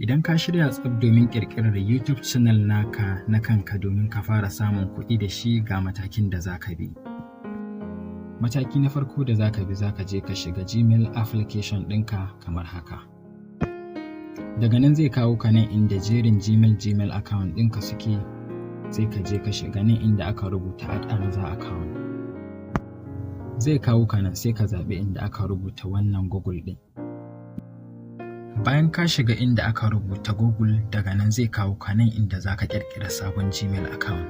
Idan ka shirya tsaf domin ƙirƙirar YouTube channel naka na kanka domin ka fara samun kuɗi da shi, ga matakin da za ka bi. Mataki na farko da za ka bi, za ka je ka shiga Gmail application ɗinka kamar haka. Daga nan zai kawo ka nan inda jerin Gmail account ɗinka suke, sai ka je ka shiga nan inda aka rubuta "Add another account". Zai kawo ka nan, sai ka zaɓi inda aka rubuta wannan Google ɗin. Bayan ka shiga inda aka rubuta Google, daga nan zai kawo ka nan inda za ka ƙirƙira sabon Gmail account.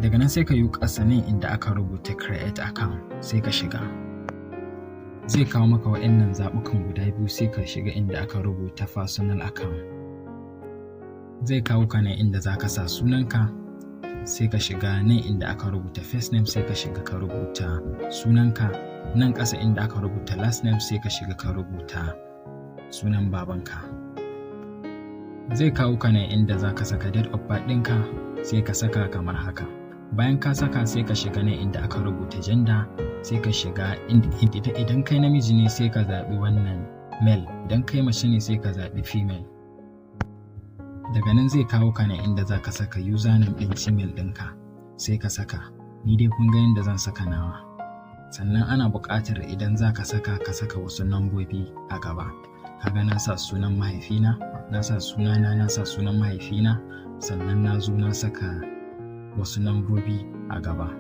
Daga nan sai ka yi ƙasa nan inda aka rubuta "Create account", sai ka shiga. Zai kawo maka waɗannan zaɓukan guda biyu, sai ka shiga inda aka rubuta "Personal account". Zai kawo ka nan inda za ka sa sunanka, sai ka shiga nan inda aka rubuta "First name", sai ka shiga ka rubuta sunanka. Nan ƙasa inda aka rubuta "Last name", sai ka shiga ka rubuta sunan babanka. Zai kawo ka nan inda za ka saka date of birth ɗinka, sai ka saka kamar haka. Bayan ka saka, sai ka shiga nan inda aka rubuta "Gender", sai ka shiga, idan kai namiji ne sai ka zaɓi wannan "Male", idan kai mace ne sai ka zaɓi "Female". Daga nan zai kawo ka nan inda za ka saka username ɗin Gmail ɗinka, sai ka saka. Ni dai kun ga yadda zan saka nawa. Sannan ana buƙatar idan za ka saka, ka saka wasu lambobi a gaba. Kaga na sa sunan mahaifina, na sa sunana, na sa sunan mahaifina, sannan na zo na saka wasu lambobi a gaba.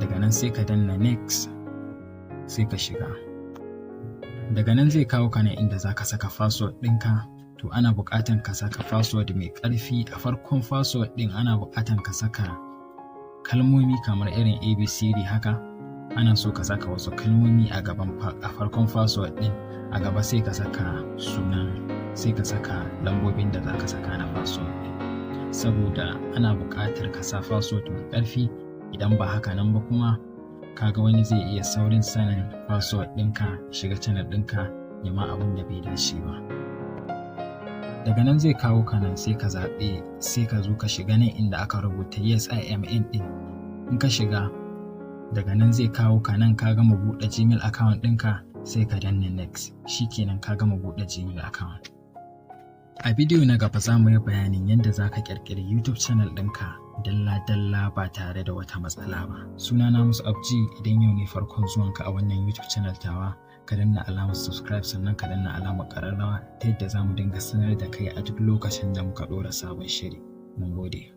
Daga nan sai ka danna "Next", sai ka shiga. Daga nan zai kawo ka nan inda za ka saka password ɗinka. To, ana buƙatan ka saka password mai ƙarfi. A farkon password ɗin ana buƙatan ka saka kalmomi kamar irin ABCD haka. Ana so ka saka wasu kalmomi a gaban, a farkon password ɗin. A gaba sai ka saka sunan, sai ka saka lambobin da za ka saka na password ɗin, saboda ana buƙatar ka sa password mai ƙarfi. Idan ba haka nan ba kuma, kaga wani zai iya saurin sanin password ɗinka, shiga channel ɗinka, ya ma abin da bai dace ba. Daga nan zai kawo ka nan, sai ka zaɓi, sai ka zo ka shiga nan inda aka rubuta "Yes, I am in" ɗin. In ka shiga, daga nan zai kawo ka nan, ka gama buɗe Gmail account ɗinka, sai ka danna "Next". Shikenan, ka gama buɗe Gmail account. A bidiyo na gaba za mu yi bayanin yadda za ka ƙirƙiri YouTube channel ɗinka dalla-dalla ba tare da wata matsala ba. Sunana Mus'ab G. Idan yau ne farkon zuwanka a wannan YouTube channel tawa, ka danna alamar subscribe, sannan ka danna alamar ƙararrawa ta yadda za mu dinga sanar da kai a duk lokacin da muka ɗora sabon shiri. Mun gode.